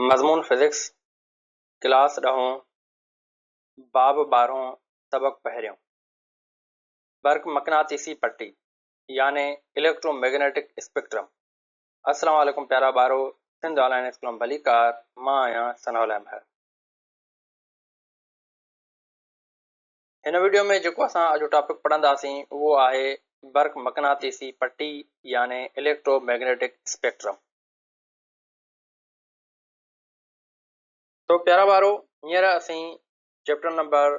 مضمون physics, class ڏهون، باب ٻارهون، سبق پهريون. برق مقناطيسي پٽي يعني اليڪٽرو مئگنيٽڪ اسپيڪٽرم. السلام عليڪم پيارا ٻارو، سنڌ آن لائين اسڪول ۾ ڀليڪار، مان آهيان ثناء الله مهر. هن وڊيو ۾ جيڪو اسان اڄ ٽاپڪ پڙهنداسين اهو آهي برق مقناطيسي پٽي يعني اليڪٽرو مئگنيٽڪ اسپيڪٽرم. تو پيارا ٻارو هينئر اسين چيپٽر نمبر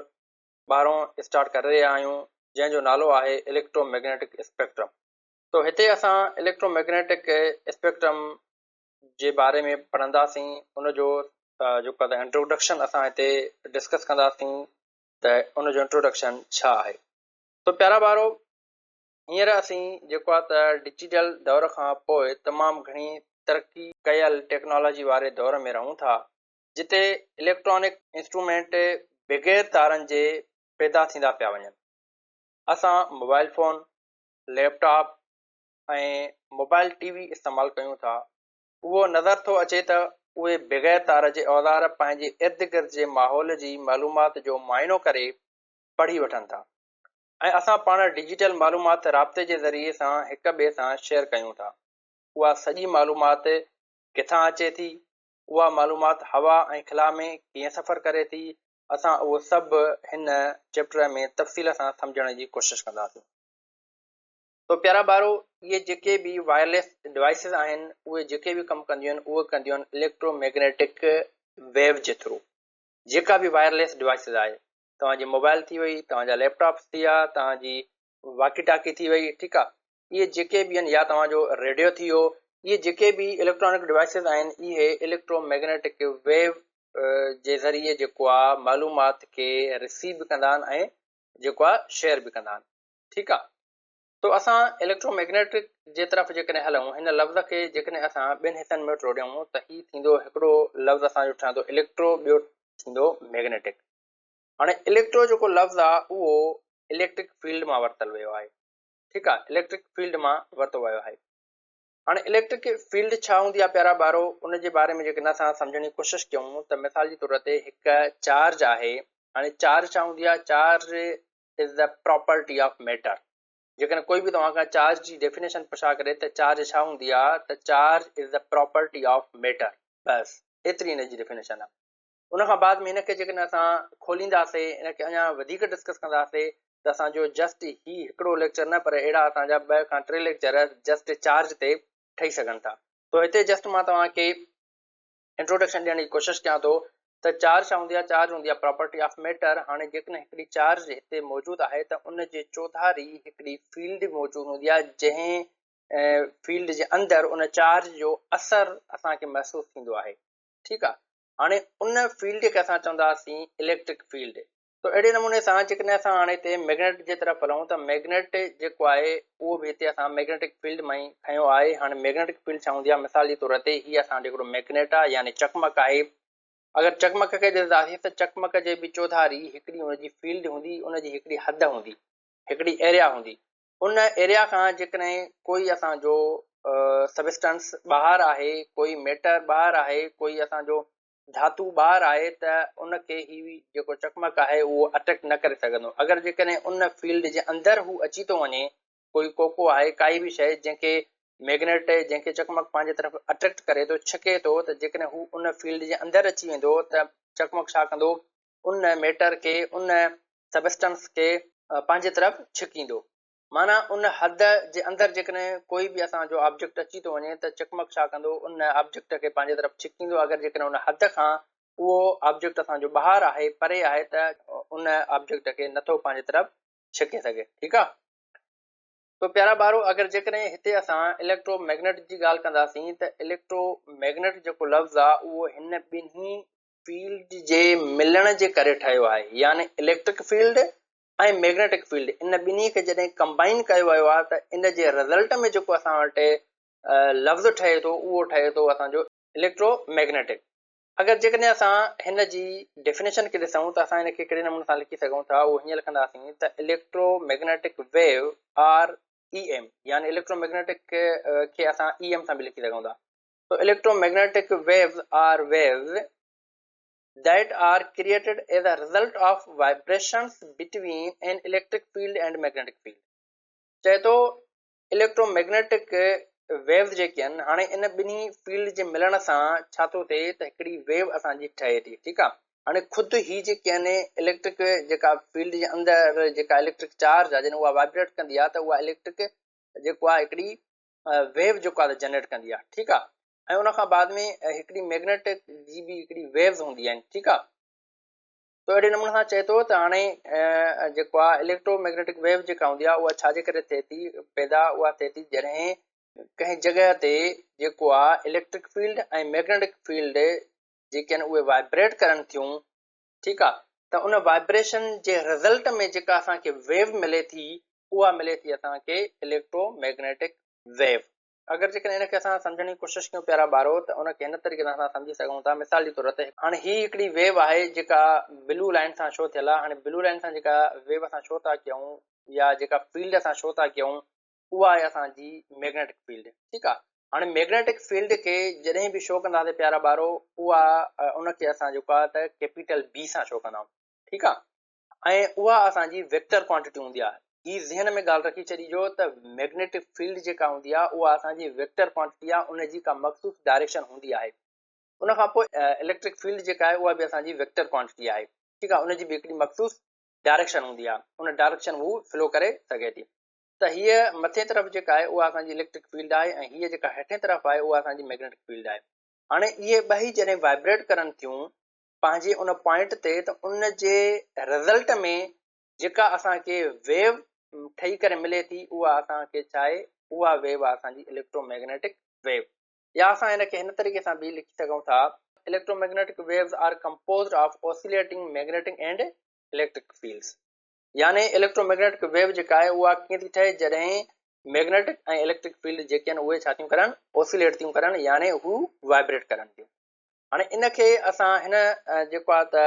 ٻارهون اسٽارٽ ڪري رهيا آهيون جنهن جو نالو آهي اليڪٽرو مئگنيٽڪ اسپيڪٽرم. تو هتي اسان اليڪٽرو مئگنيٽڪ اسپيڪٽرم جي باري ۾ پڙهنداسين ان جو جيڪو آهي انٽروڊڪشن اسان هتي ڊسڪس ڪنداسين ته ان جو انٽروڊڪشن ڇا آهي. تو پيارا ٻارو هينئر اسين جيڪو آهي ته ڊجيٽل دور کان پوء تمام گهڻي ترقي ڪيل ٽيڪنالاجي واري دور ۾ رهون ٿا جتي اليڪٽرانڪ انسٽرومينٽ بغير تارن جي پيدا ٿيندا پيا وڃن. اسان mobile phone, laptop ۽ mobile T V استعمال ڪيون ٿا اهو نظر ٿو اچي ته اهي بغير تار جي اوزار پنهنجي ارد گرد جي ماحول جي معلومات جو معائنو ڪري پڙهي وٺن ٿا ۽ اسان پاڻ ڊجيٽل معلومات رابطي جي ذريعي سان هڪ ٻئي سان شيئر ڪيون ٿا. اها سڄي معلومات ڪٿان اچي ٿي؟ اها معلومات هوا ۽ خلا ۾ ڪيئن سفر ڪري ٿي؟ اسان اهو سڀ هن چيپٽر ۾ تفصيل سان سمجهڻ جي ڪوشش ڪنداسين. تو پيارا ٻارو اهي جيڪي به وائرليس ڊوائسز آهن اهي جيڪي به ڪم ڪنديون آهن اهي ڪنديون آهن اليڪٽرو ميگنيٽڪ ويو جي ٿرو. جيڪا به وائرليس ڊوائسز آهي توهان جي موبائل ٿي وئي توهان جا ليپ ٽاپس ٿي ويا توهان جي واڪي ٽاڪي ٿي وئي ٺيڪ آهي اهي جيڪي به آهن يا توهان جو ريڊيو ٿي ويو اهي جيڪي به اليڪٽرانڪ ڊوائسز آهن اهي اليڪٽرو ميگنيٽڪ ويو جي ذريعي جيڪو آهي معلومات کي رسيو به ڪندا آهن ۽ جيڪو آهي شيئر به ڪندا آهن ٺيڪ آ تو اسان اليڪٽرو مئگنيٽڪ جي طرف جيڪڏهن هلون هن لفظ کي جيڪڏهن اسان ٻن حصن ۾ ٽوڙيون ته هي ٿيندو هڪڙو لفظ اسان جو ٺهندو اليڪٽرو ٻيو ٿيندو مئگنيٽڪ. هاڻي اليڪٽرو جيڪو لفظ آ اهو اليڪٽرڪ فيلڊ مان ورتل ويو آهي ٺيڪ آ اليڪٽرڪ فيلڊ مان ورتو ويو آهي. هاڻي اليڪٽرڪ فيلڊ ڇا هوندي آ پيارا ٻارو ان جي باري ۾ جيڪڏهن اسان سمجهڻ جي ڪوشش ڪيون ته مثال جي طور تي هڪ چارج آهي هاڻي چارج ڇا هوندي آ charge is the property of matter جيڪڏهن ڪوئي به توهان کان چارج جي ڊيفينيشن پڇا ڪري ته چارج ڇا هوندي آهي ته charge is the property of matter بس ايتري ان جي ڊيفينيشن آهي ان کان بعد ۾ هن کي جيڪڏهن اسان کولينداسي ان کي اڃا وڌيڪ ڊسڪس ڪنداسي ته اسان جو جسٽ هي هڪڙو ليڪچر نه پر اهڙا اسان جا ٻه کان ٽي ليڪچر جسٽ چارج تي ٺهي سگهن ٿا تو هتي جسٽ مان توهان کي انٽروڊڪشن ڏيڻ جي ڪوشش ڪيان ٿو ته چارج ڇا هوندي آهي؟ چارج هوندي آهي پراپرٽي آف ميٽر. هاڻي جيڪڏهن هڪڙي چارج هتي موجود آهي ته ان جي چوڌاري هڪڙي فيلڊ به موجود هوندي آهي جنهن فيلڊ جي اندر ان چارج جو اثر اسان کي محسوس ٿيندو آهي. ٺيڪ آهي هاڻي ان فيلڊ کي اسان چونداسين اليڪٽرڪ فيلڊ. تو اهڙي نموني سان جيڪڏهن اسان هاڻي هتي مئگنيٽ جي طرف هلون ته مئگنيٽ جيڪو آهي اهو به هتي اسان مئگنيٽڪ فيلڊ مان ئي کنيو آهي. هاڻي مئگنيٽڪ فيلڊ ڇا هوندي آهي؟ مثال جي طور تي هي اسان وٽ هڪڙو مئگنيٽ آهي يعني چقمق آهي. اگر چقمق کي ڏسنداسين ته چقمق جي به چوڌاري هڪڙي ان جي فيلڊ هوندي، ان جي هڪڙي حد هوندي، هڪڙي ايريا هوندي. ان ايريا کان جيڪڏهن ڪوئي اسان جو سبسٽنس ٻاهر آهي، ڪوئي ميٽر ٻاهر آهي، ڪوئي اسان جو ڌاتو ٻاهر آهي ته ان کي هي جيڪو چقمق آهي اهو اٽريڪٽ نه ڪري سگهندو. اگر جيڪڏهن ان فيلڊ جي اندر هو اچي ٿو وڃي، ڪوئي ڪوڪو آهي، ڪائي به شيء جنهن کي ميگنيٽ جنهن کي چقمق پنهنجي طرف اٽريڪٽ ڪري ٿو، ڇڪي ٿو ته جيڪڏهن هو ان فيلڊ جي اندر اچي ويندو ته چقمق ڇا ڪندو ان ميٽر کي ان سبسٽنس کي پنهنجي طرف ڇڪيندو. معنيٰ ان حد جي اندر جيڪڏهن ڪوئي به اسان جو آبجيڪٽ اچي ٿو وڃي ته چقمق ڇا ڪندو ان آبجيڪٽ کي پنهنجي طرف ڇڪيندو اگر جيڪڏهن ان حد کان اهو آبجيڪٽ اسان جو ٻاهر آهي پري آهي ته ان آبجيڪٽ کي نٿو پنهنجي طرف ڇڪي سگهي ٺيڪ آ تو پيارا ٻارو اگر جيڪڏهن هتي اسان اليڪٽرو ميگنيٽ جي ڳالهه ڪنداسين ته اليڪٽرو ميگنيٽ جيڪو لفظ آ اهو هن ٻنهي فيلڊ جي ملڻ جي ڪري ٺهيو آهي يعني اليڪٽرڪ فيلڊ ۽ ميگنيٽڪ فيلڊ ان ٻنهي کي جڏهن ڪمبائن ڪيو ويو آهي ته ان جي رزلٽ ۾ جيڪو اسان وٽ لفظ ٺهي ٿو اهو ٺهي ٿو اسان جو اليڪٽرو ميگنيٽڪ. اگر جيڪڏهن اسان هن جي ڊيفينيشن کي ڏسون ته اسان هن کي ڪهڙي نموني سان لکي سگهون ٿا اهو هيئن لکنداسين ته electromagnetic wave or E M يعني اليڪٽرو ميگنيٽڪ کي اسان اي ايم سان به لکي سگهون ٿا. So electromagnetic waves are waves that are created as a result of vibrations between an electric field and magnetic field. چئي ٿو اليڪٽروميگنيٽڪ ويوز جيڪي آهن هاڻي ان ٻنهي فيلڊ جي ملڻ سان ڇا ٿو ٿئي ته هڪڙي ويو اسان جي ٺهي ٿي ٺيڪ آهي هاڻي خود هي جيڪي آهن اليڪٽرڪ جيڪا فيلڊ جي اندر جيڪا اليڪٽرڪ چارج آهي جڏهن اها وائبريٽ ڪندي آهي ته اها اليڪٽرڪ جيڪو آهي هڪڙي ويو جيڪو آهي جنريٽ ڪندي آهي ٺيڪ آهي ۽ ان کان بعد ۾ هڪڙي ميگنيٽڪ جي به هڪڙي ويوز هوندي آهن ٺيڪ آهي تو اهڙي نموني سان چئي ٿو ته هاڻي جيڪو آهي اليڪٽرو ميگنيٽڪ ويو جيڪا هوندي آهي اها ڇا جي ڪري ٿئي ٿي پيدا اها ٿئي ٿي جڏهن ڪنهن جڳهه تي جيڪو آهي اليڪٽرڪ فيلڊ ۽ ميگنيٽڪ فيلڊ جيڪي آهن اهي وائبريٽ ڪرن ٿيون ٺيڪ آهي ته ان وائبريشن جي رزلٽ ۾ جيڪا اسان کي ويو ملي ٿي اها ملي ٿي اسان کي اليڪٽرو ميگنيٽڪ ويو. اگر جيڪڏهن ان کي اسان سمجهڻ جي ڪوشش ڪيون پيارا ٻارو ته ان کي هن طريقي سان اسان سمجهي سگهون ٿا مثال جي طور تي هاڻي هي هڪڙي ويو آهي جيڪا بلو لائن سان شو ٿيل آهي هاڻي بلو لائن سان جيڪا ويو اسان شو ٿا ڪيون يا جيڪا فيلڊ اسان شو ٿا ڪيون اها آهي اسان جي ميگنيٽڪ فيلڊ ٺيڪ آهي هاڻي ميگنيٽڪ فيلڊ کي جڏهن به شو ڪنداسين پيارا ٻارو اها ان کي اسان جيڪو آهي ته ڪيپيٽل بي سان شو ڪندا آهيون ٺيڪ آهي ۽ اها اسان جي ويڪٽر ڪوانٽٽي هوندي آهي. هي ذهن ۾ ڳالهه رکي ڇڏجو ته ميگنيٽڪ فيلڊ جيڪا هوندي آهي اها اسان جي ويڪٽر ڪوانٽٽي آهي ان جي ڪا مخصوص ڊائريڪشن هوندي آهي. ان کان پوء اليڪٽرڪ فيلڊ جيڪا آهي اها به اسان جي ويڪٽر ڪوانٽٽي آهي ٺيڪ آهي ان جي به هڪڙي مخصوص ڊائريڪشن هوندي آهي ان ڊائريڪشن هو فلو ڪري سگهي ٿي ته هيء مٿين طرف جيڪا آهي اها اسان جي اليڪٽرڪ فيلڊ آهي ۽ هيء جيڪا هيٺين طرف آهي اها اسان جي ميگنيٽڪ فيلڊ آهي. هاڻي اهي ٻئي جڏهن وائبريٽ ڪرن ٿيون پنهنجي ان پوائنٽ تي ته ان جي رزلٽ ۾ جيڪا اسان کي ويو ٺهي ڪري ملي ٿي اها اسان کي ڇا آهي اها ويو آهي اسان جي اليڪٽرو ميگنيٽڪ ويو يا اسان هن کي هن طريقي سان به لکي سگهون ٿا electromagnetic waves are composed of oscillating magnetic and electric fields يعني اليڪٽرو ميگنيٽڪ ويو جيڪا آهي اها ڪيئن ٿي ٺهي جڏهن ميگنيٽڪ ۽ اليڪٽرڪ فيلڊ جيڪي آهن اهي ڇا ٿيون ڪرن اوسيليٽ ٿيون ڪرن يعني هو وائبريٽ ڪرن ٿيون هاڻي ان کي اسان هن جيڪو آهي ته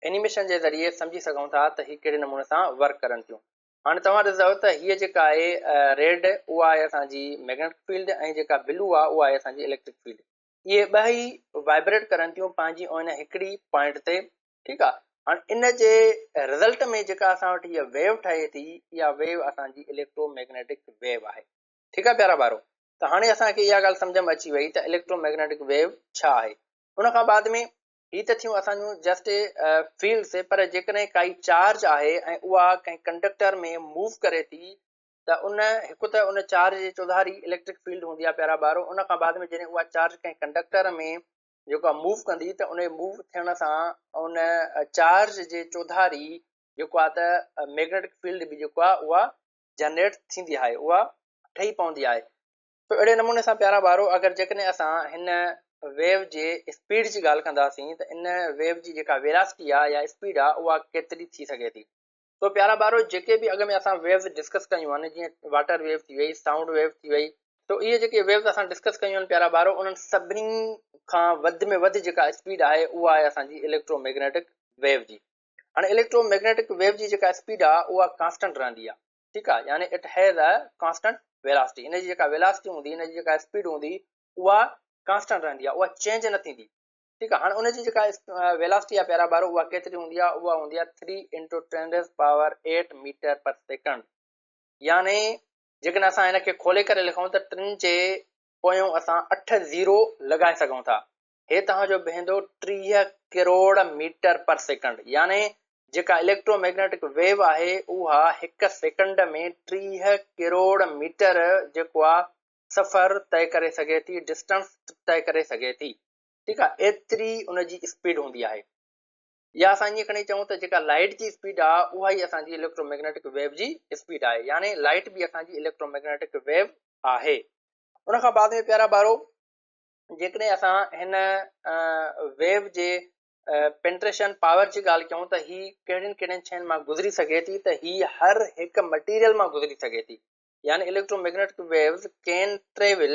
اينيميشن جي ذريعي سمجهي سگهون ٿا ته هي ڪهڙي نموني سان ورڪ ڪرن ٿيون. هاڻي توهان ڏسندؤ ته هيء جيڪا آهي ريڊ اها آهي اسان جي ميگنيٽڪ فيلڊ ۽ جيڪا بلو آهي اها آهي اسان جي اليڪٽرڪ فيلڊ. اهي ٻئي وائبريٽ ڪرن ٿيون پنهنجي ان هڪڙي پوائنٽ تي ٺيڪ آهي. هاڻي ان جي رزلٽ ۾ جيڪا اسان وٽ هيء ويو ٺهي ٿي اها ويو اسان جي اليڪٽرو ميگنيٽڪ ويو آهي. ٺيڪ آهي پيارا ٻارو ته هاڻي اسان کي اها ڳالهه سمجهه ۾ اچي وئي ته اليڪٽرو ميگنيٽڪ ويو ڇا آهي. ان کان بعد ۾ هي ته ٿيون اسان جون جسٽ فيلڊس پر جيڪڏهن ڪائي چارج آهي ۽ اها ڪنهن ڪنڊڪٽر ۾ موو ڪري ٿي ته ان هڪ ته ان چارج جي چوڌاري اليڪٽرڪ فيلڊ هوندي آهي پيارا ٻارو ان کان بعد ۾ جڏهن اها چارج ڪنهن ڪنڊڪٽر ۾ جيڪو آهي موو ڪندي ته ان جي موو ٿيڻ سان ان چارج جي چوڌاري جيڪو آهي ته ميگنيٽڪ فيلڊ به جيڪو آهي اها جنريٽ ٿيندي آهي اها ٺهي پوندي آهي تو اهڙي نموني سان پيارا ٻارو اگر جيڪڏهن اسان هن ويو جي اسپيڊ جي ڳالهه ڪنداسين ته ان ويو جي جيڪا ويلاسٽي آهي يا اسپيڊ آهي اها ڪيتري ٿي سگهي ٿي تو پيارا ٻارو جيڪي به اڳ ۾ اسان ويوز ڊسڪس ڪيون آهن جيئن واٽر ويو ٿي وئي سائونڊ ويو ٿي وئي تو اهي جيڪي ويوز اسان ڊسڪس ڪيون آهن پيارا ٻارو انهن سڀني کان وڌ ۾ وڌ جيڪا اسپيڊ آهي اها آهي اسان جي اليڪٽرو ميگنيٽڪ ويو جي هاڻي اليڪٽرو ميگنيٽڪ ويو جي جيڪا اسپيڊ آ اها ڪانسٽنٽ رهندي آ ٺيڪ آ يعني it has a constant velocity ان جي جيڪا ويلاسٽي هوندي ان جي جيڪا اسپيڊ هوندي اها ڪانسٽنٽ رهندي آ اها چينج نه ٿيندي ٺيڪ آ هاڻي ان جي جيڪا ويلاسٽي آ پيارا ٻارو اها ڪيتري هوندي آ اها هوندي آ 3 into 10 raise power 8 metre per second يعني جيڪڏهن اسان هن کي کولي ڪري لکون ته ٽن جي پويون اسان 8 زيرو لڳائي سگهون ٿا هي توهان جو بيهندو 30 ڪروڙ ميٽر پر سيڪنڊ يعني جيڪا اليڪٽرو ميگنيٽڪ ويو آهي اها هڪ سيڪنڊ ۾ 30 ڪروڙ ميٽر جيڪو آ سفر طئي ڪري سگهي ٿي ڊسٽنس طئي ڪري سگهي ٿي ٺيڪ آ ايتري ان جي اسپيڊ هوندي آهي يا اسان ائين کڻي چئون ته جيڪا لائٽ جي اسپيڊ آ اها ئي اسان جي اليڪٽرو ميگنيٽڪ ويو جي اسپيڊ آهي يعني لائٽ به اسان جي اليڪٽرو ميگنيٽڪ ويو آهي ان کان بعد ۾ پيارا ٻارو جيڪڏهن اسان هن ويو جي پينٽريشن پاور جي ڳالهه ڪيون ته هي ڪهڙين ڪهڙين شين مان گذري سگهي ٿي ته هي هر هڪ مٽيريل مان گذري سگهي ٿي يعني electromagnetic waves can travel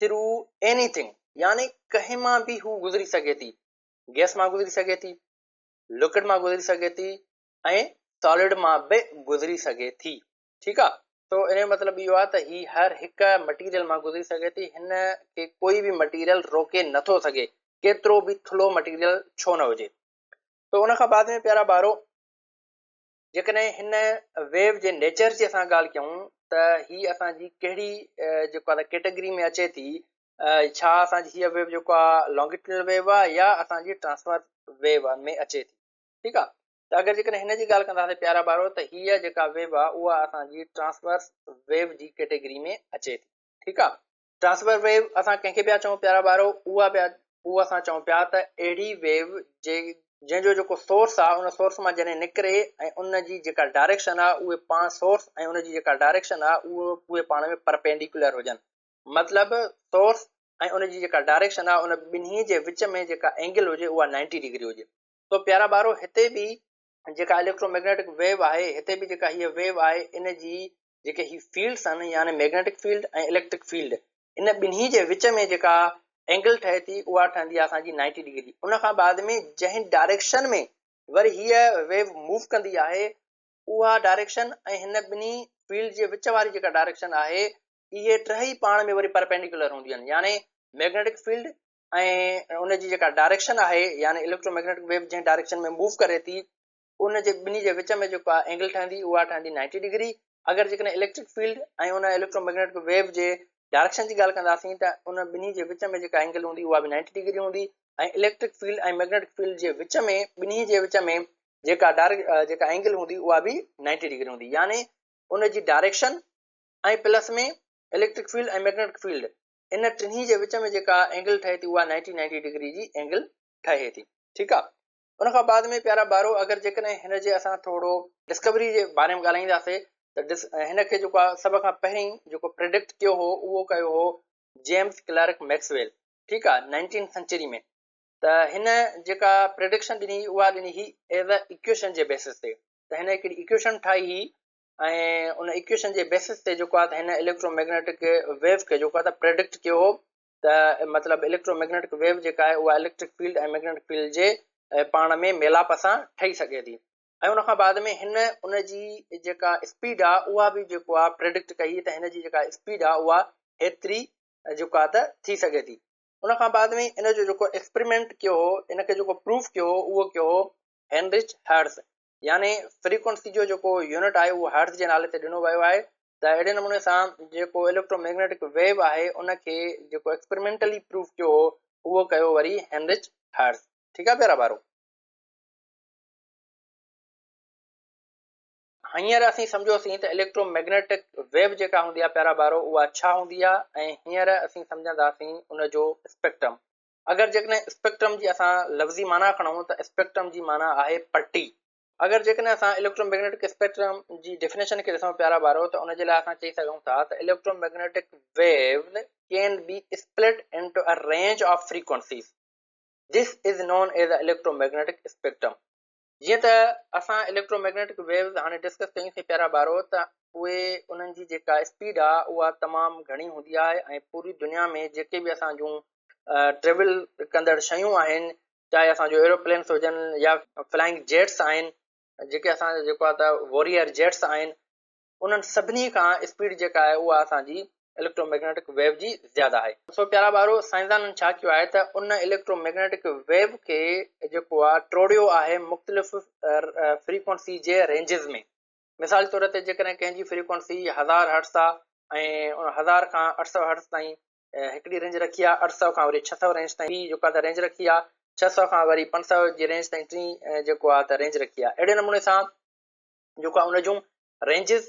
through anything يعني ڪنهن مان به هو گذري سگهي ٿي گيس مان گذري سگهي ٿي لڪوڊ مان گذري سگهي ٿي ۽ سالڊ مان به گذري سگهي ٿي ٺيڪ آ. سو ان جو مطلب اهو آهي ته هي هر هڪ مٽيريل مان گذري سگهي ٿي، هن کي ڪوئي به مٽيريل روڪي نٿو سگهي، ڪيترو به ٿلهو مٽيريل ڇو نه هجي. سو ان کان بعد ۾ پيارا ٻارو جيڪڏهن هن ويو جي نيچر جي اسان ڳالهه ڪيون ته هي اسان جي ڪهڙي جيڪو آهي ڪيٽيگري ۾ اچي ٿي، ڇا اسان جي هيء ويو جيڪو آهي لانگيٽيوڊنل ويو آهي يا اسان جي ٽرانسورس ويو ۾ اچي ٿي، ٺيڪ آهي. ته اگر جيڪڏهن هن جي ڳالهه ڪنداسين پيارا ٻارو ته هيء جيڪا ويو آهي اها اسان جي ٽرانسورس ويو جي ڪيٽيگري ۾ اچي ٿي، ٺيڪ آهي. ٽرانسورس ويو اسان ڪنهن کي پيا چئون پيارا ٻارو؟ اها پيا اهو اسان چئون پيا ته اهڙي ويو جي جنهن جو جيڪو سورس آهي ان سورس مان جڏهن نڪري ۽ ان جي جيڪا ڊائريڪشن آهي اهي پاڻ سورس ۽ ان جي جيڪا ڊائريڪشن آهي اهو اهي پاڻ ۾ پرپينڊيڪولر هجن، مطلب سورس ۽ ان جي جيڪا ڊائريڪشن آهي ان ٻنهي جي وچ ۾ جيڪا اينگل هجي اها 90 ڊگري هجي. تو پيارا ٻارو هتي به جيڪا اليڪٽرو ميگنيٽڪ ويو آهي هتي به جيڪا هيء ويو آهي ان جي جيڪي هي فيلڊس آهن يعني ميگنيٽڪ فيلڊ ۽ اليڪٽرڪ فيلڊ ان ٻنهي جي وچ ۾ جيڪا اينگل ٺهي ٿي اها ٺهندي آهي اسان جي 90 ڊگري. ان کان بعد ۾ جنهن ڊائريڪشن ۾ وري هيء ويو موو ڪندي آهي اها ڊائريڪشن ۽ هن ٻنهي فيلڊ جي وچ واري جيڪا ڊائريڪشن آهي اهي ٽيئي پاڻ ۾ وري پرپينڊيڪولر هونديون آهن يعني ميگنيٽڪ فيلڊ ۽ ان جي جيڪا ڊائريڪشن آهي يعني اليڪٽرو ميگنيٽڪ ويو جنهن ڊائريڪشن ۾ موو ڪري ٿي ان جي ٻنهي جي وچ ۾ جيڪا اينگل ٺهندي اها ٺهندي 90 ڊگري. اگر جيڪڏهن اليڪٽرڪ فيلڊ ۽ ان اليڪٽرو ميگنيٽڪ ويو جي ڊائريڪشن جي ڳالهه ڪنداسين ته ان ٻنهي جي وچ ۾ جيڪا اينگل هوندي اها به 90 ڊگري هوندي ۽ اليڪٽرڪ فيلڊ ۽ ميگنيٽڪ فيلڊ جي وچ ۾ ٻنهي جي وچ ۾ جيڪا جيڪا اينگل هوندي اها به 90 ڊگري هوندي يعني ان جي direction ۽ plus ۾ electric field ۽ magnetic field ان ٽنهي جي وچ ۾ جيڪا اينگل ٺهي ٿي اها 90 90 ڊگري جي اينگل ٺهي ٿي، ٺيڪ آ. ان کان بعد ۾ پيارا ٻارو اگر جيڪڏهن هن جي اسان ٿورو ڊسڪوري جي باري ۾ ڳالهائينداسي ته ڊس هن کي جيڪو آ سڀ کان پهرين جيڪو پريڊڪٽ ڪيو هو اهو ڪيو هو جيمز ڪلارڪ ميڪسويل، ٺيڪ آ، نائنٽين سنچري ۾. ته هن جيڪا پريڊڪشن ڏني اها ڏني هئي ايز ا ايڪويشن جي بيسس تي، ته هن هڪڙي ايڪويشن ٺاهي هئي ۽ ان ايڪويشن جي بيسس تي جيڪو آهي ته هن اليڪٽرو ميگنيٽڪ ويو کي جيڪو آهي ته پريڊڪٽ ڪيو هو ته مطلب اليڪٽرو ميگنيٽڪ ويو جيڪا آهي اها اليڪٽرڪ فيلڊ ۽ ميگنيٽڪ فيلڊ جي پاڻ ۾ ميلاپ سان ٺهي سگهي ٿي ۽ ان کان بعد ۾ هن ان جي جيڪا اسپيڊ آهي اها به جيڪو آهي پريڊڪٽ ڪئي ته هن جي جيڪا اسپيڊ آهي اها هيتري جيڪو آهي ته ٿي سگهي ٿي. ان کان بعد ۾ ان جو جيڪو ايڪسپريمينٽ ڪيو هو ان کي جيڪو پروف ڪيو هو اهو ڪيو هو هينرچ هرٽز يعني فريڪوئنسي جو جيڪو يونٽ آهي اهو هرٽز جي نالي تي ڏنو ويو آهي ته اهڙي نموني سان جيڪو اليڪٽرو ميگنيٽڪ ويو آهي ان کي جيڪو ايڪسپريمينٽلي پروف ڪيو هو اهو ڪيو وري هينرچ هرٽز. ٺيڪ آهي پيارا ٻارو. هينئر اسين سمجهيوسين ته اليڪٽرو ميگنيٽڪ ويو جيڪا هوندي آهي پيارا ٻارو اها ڇا هوندي آهي ۽ هينئر اسين سمجهنداسين ان جو اسپيڪٽرم. اگر جيڪڏهن اسپيڪٽرم جي اسان لفظي معنيٰ کڻون ته اسپيڪٽرم جي معنيٰ آهي پٽي. اگر جيڪڏهن اسان اليڪٽرو ميگنيٽڪ اسپيڪٽرم جي ڊيفينيشن کي ڏسون پيارا ٻارو ته ان جي لاء اسان چئي سگهون ٿا ته electromagnetic waves can be split into a range of frequencies. This is known as a electromagnetic spectrum. جيئن ته اسان اليڪٽرو ميگنيٽڪ ويوز هاڻي ڊسڪس ڪيون سين پيارا ٻارو ته اهي انهن جي جيڪا اسپيڊ آ اها تمام گهڻي هوندي آهي ۽ پوري دنيا ۾ جيڪي به اسان جون ٽريول ڪندڙ شيون آهن چاهي اسان جو ايروپلينس هجن يا فلائنگ جيٽس آهن جيڪي اسان جا جيڪو آ ته واريئر جيٽس آهن انهن سڀني کان اسپيڊ جيڪا آهي اها اسان جي اليڪٽرو ميگنيٽڪ ويو جي زياده آهي. سو پيارا ٻارو سائنسدانن ڇا ڪيو آهي ته ان اليڪٽرو ميگنيٽڪ ويو کي جيڪو آهي ٽوڙيو آهي مختلف فريڪوئنسي جي رينجز ۾. مثال طور تي جيڪڏهن ڪنهن جي فريڪوئنسي هزار هرٽز آهي ۽ ان هزار کان 800 هرٽز تائين هڪڙي رينج رکي آهي، 800 کان وري 600 رينج تائين ٻي جيڪا ته رينج رکي آهي، 600 کان وري 500 جي رينج تائين ٽين جيڪو آهي ته رينج رکي آهي. اهڙي نموني سان جيڪو آهي ان جون رينجز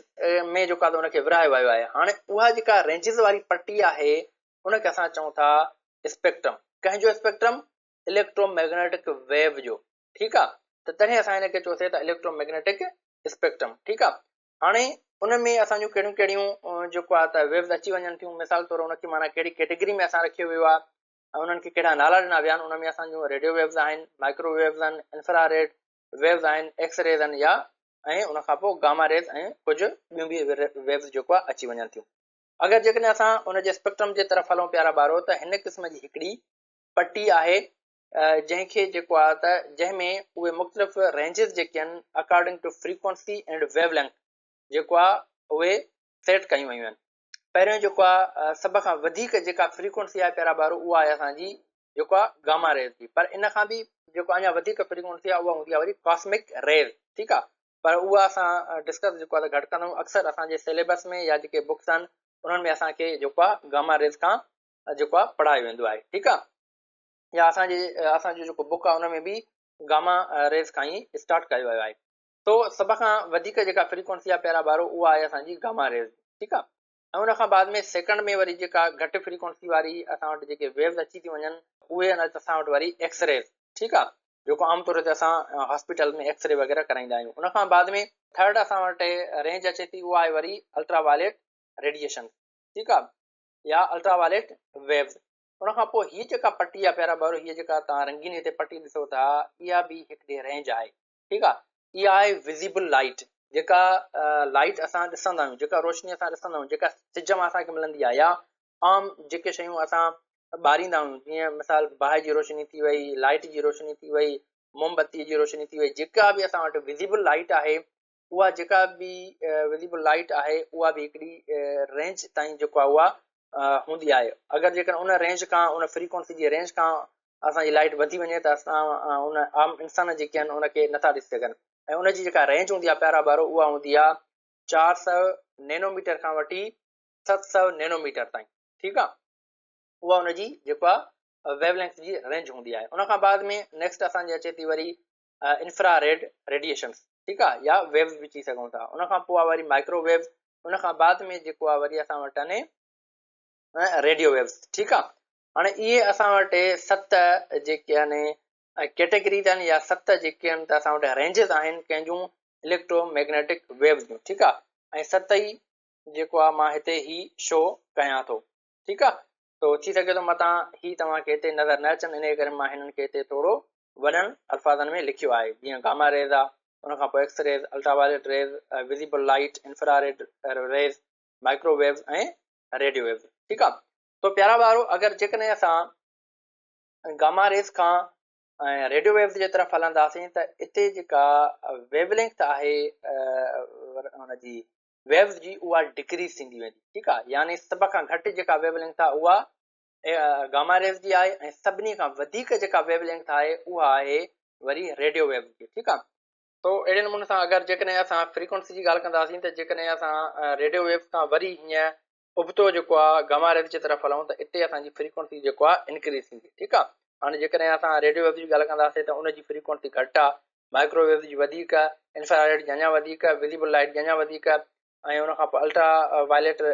۾ جيڪو آهي ان کي ورهايو ويو آهي. هاڻي اها جيڪا رينجز واري پٽي آهي ان کي اسان چئون ٿا اسپيڪٽرم. ڪنهن جو اسپيڪٽرم؟ اليڪٽرو ميگنيٽڪ ويو جو. ٺيڪ آهي ته تڏهن اسان هن کي چئوسي ته اليڪٽرو ميگنيٽڪ اسپيڪٽرم. ٺيڪ آهي هاڻي ان ۾ اسان جون ڪهڙيون ڪهڙيون جيڪو آهي ته ويوز اچي وڃن ٿيون. مثال طور ان کي معنيٰ ڪهڙي ڪيٽيگري ۾ اسان رکيو ويو آهي ۽ انهن کي ڪهڙا نالا ڏنا ويا آهن. ان ۾ اسان جون ريڊيو ويوز آهن، مائڪرو ويوز آهن، انفرا ريڊ ويوز آهن، ايڪس ريز آهن يا ۽ ان کان پوء گاما ريز ۽ ڪجهه ٻيون به ويوز جيڪو آهي اچي وڃن ٿيون. اگر جيڪڏهن اسان ان جي اسپيڪٽرم جي طرف هلون پيارا ٻارو ته هن قسم جي هڪڙي پٽي آهي جنهن کي جيڪو آهي ته جنهن ۾ اهي مختلف رينجز جيڪي آهن according to frequency and wavelength جيڪو آهي اهي سيٽ ڪيون ويون آهن. پهريون جيڪو آهي سڀ کان وڌيڪ جيڪا فريڪوئنسي آهي پيارا ٻارو اها آهي اسان جي جيڪو آهي گاما ريز جي پر ان کان به جيڪو اڃا وڌيڪ فريڪوئنسي آهي اها هوندي آهي وري ڪاسمڪ ريز ٺيڪ آهي پر اها اسان ڊسڪس جيڪو آهي گهٽ ڪندا آهيون اڪثر اسان جي سليبس ۾ يا جيڪي بڪس آهن انهن ۾ اسان کي جيڪو آهي گاما ريز کان جيڪو آهي پڙهايو ويندو آهي ٺيڪ آهي يا اسان جي اسان جو جيڪو بڪ آهي ان ۾ به گاما ريز کان ئي اسٽارٽ ڪيو ويو آهي تو سڀ کان وڌيڪ جيڪا فريڪوئنسي آهي پيارا ٻارو اها آهي اسان جي گاما ريز ٺيڪ آهي ۽ ان کان بعد ۾ سيڪنڊ ۾ وري جيڪا گهٽ فريڪوئنسي واري اسان وٽ جيڪي ويوز اچي ٿي وڃن اهي آهن اسان وٽ وري ايڪس ريز ٺيڪ آهي جيڪو عام طور تي اسان هاسپيٽل ۾ ايڪس ري وغيره ڪرائيندا آهيون ان کان بعد ۾ ٿرڊ اسان وٽ رينج اچي ٿي اها آهي وري الٽرا وائليٽ ريڊيئيشن ٺيڪ آهي يا الٽرا وائليٽ ويوز ان کان پوء هي جيڪا پٽي آهي پيارا ٻارو هي جيڪا توهان رنگين هتي پٽي ڏسو ٿا اها به هڪڙي رينج آهي ٺيڪ آ اها آهي وزيبل لائيٽ جيڪا لائيٽ اسان ڏسندا آهيون جيڪا روشني اسان ڏسندا آهيون جيڪا سج مان اسان کي ملندي آهي يا عام جيڪي شيون اسان ٻاريندا آهيون جيئن مثال باهه جي روشني ٿي وئي لائيٽ جي روشني ٿي وئي موم بتي جي روشني ٿي وئي جيڪا به اسان وٽ وزيبل لائيٽ آهي اها جيڪا به وزيبل لائيٽ آهي اها به هڪڙي رينج تائين جيڪو آهي اها هوندي آهي اگر جيڪر ان رينج کان ان فريڪوئنسي جي رينج کان اسان جي لائيٽ وڌي وڃي ته اسان ان عام انسان جيڪي آهن ان کي نٿا ڏسي سگهن ۽ ان جي جيڪا رينج هوندي آهي پيارا ٻارو اها هوندي آهي 400 نينو ميٽر کان وٺي 700 نينو ميٽر تائين ٺيڪ آهي اها ان جي جيڪو آهي ويو لينٿ جي رينج هوندي آهي ان کان بعد ۾ نيڪسٽ اسان جي اچي ٿي وري انفرا ريڊ ريڊيئيشنس ٺيڪ آهي يا ويوز به چئي سگهون ٿا ان کان پوء وري مائڪرو ويوز ان کان بعد ۾ جيڪو آهي وري اسان وٽ آهي ريڊيو ويوز ٺيڪ آهي هاڻي اهي اسان وٽ ست جيڪي آهن ڪيٽيگريز آهن يا ست جيڪي آهن ته اسان وٽ رينجز آهن ڪنهن جون اليڪٽرو ميگنيٽڪ ويوز جون ٺيڪ آهي ۽ ست ئي جيڪو آهي مان هتي هي شو ڪيان ٿو ٺيڪ آهي تو ٿي سگهي ٿو متان هي توهان کي هتي نظر نه اچن انهي ڪري مان هنن کي هتي ٿورو وڏن الفاظن ۾ لکيو آهي جيئن گاما ريز آهي ان کان پوء X rays ultra violet rays visible light infra red rays micro waves ۽ radio waves ٺيڪ آهي تو پيارا ٻارو اگر جيڪڏهن اسان گاما ريز کان ۽ ريڊيو ويوز جي طرف هلنداسين ته اتي جيڪا ويو لينٿ آهي ان جي ويوز جي اها ڊڪريز ٿيندي ويندي ٺيڪ آهي يعني سڀ کان گهٽ جيڪا ويو لينٿ آهي اها گاما ريز جي آهي ۽ سڀني کان وڌيڪ جيڪا ويو لينٿ آهي اها آهي وري ريڊيو ويوز جي ٺيڪ آهي تو اهڙي نموني سان اگر جيڪڏهن اسان فريڪوئنسي جي ڳالهه ڪنداسين ته جيڪڏهن اسان ريڊيو ويوز کان وري هيئن ابتو جيڪو آ گاما ريز جي طرف هلون ته اتي اسان جي فريڪوئنسي جيڪو آ انڪريز ٿيندي ٺيڪ آ هاڻي جيڪڏهن اسان ريڊيو ويوز جي ڳالهه ڪنداسين ته ان جي فريڪوئنسي گهٽ آ مائڪرو ويوز جي وڌيڪ انفرا ريڊ جي اڃا وڌيڪ وزيبل لائٽ جي اڃا وڌيڪ ۽ ان کان پوء الٽرا وائليٽ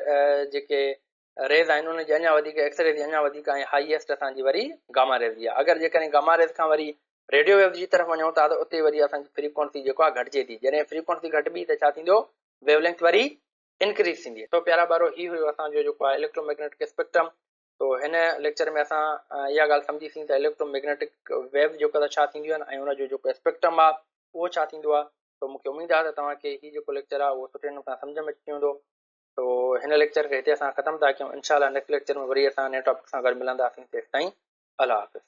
جيڪي ريز آهن ان جي اڃا وڌيڪ ايڪس ري جي اڃا وڌيڪ ۽ هائيسٽ اسان جي وري گاما ريز جي آ اگر جيڪڏهن گاما ريز کان وري ريڊيو ويوز جي طرف وڃون ٿا ته اتي وري اسان جي فريڪوئنسي جيڪو آ گهٽجي ٿي جڏهن فريڪوئنسي گهٽبي ته ڇا ٿيندو ويو لينٿ وري انڪريز ٿيندي. سو پيارا ٻارو هي هيو اسان جو جيڪو آهي اليڪٽرو ميگنيٽڪ اسپيڪٽرم تو هن ليڪچر ۾ اسان اها ڳالهه سمجهي سين ته اليڪٽرو ميگنيٽڪ ويو جيڪو آهي ڇا ٿينديون آهن ۽ ان جو جيڪو اسپيڪٽرم آهي اهو ڇا ٿيندو آهي تو مونکي اميد آهي ته توهان کي هي جيڪو ليڪچر آهي اهو سٺي نموني سان سمجهه ۾ اچي ويندو تو هن ليڪچر کي هتي اسان ختم ٿا ڪيون انشاء الله نيڪسٽ ليڪچر ۾ وري اسان نئين ٽاپڪ سان گڏ ملنداسين تيستائين الله حافظ.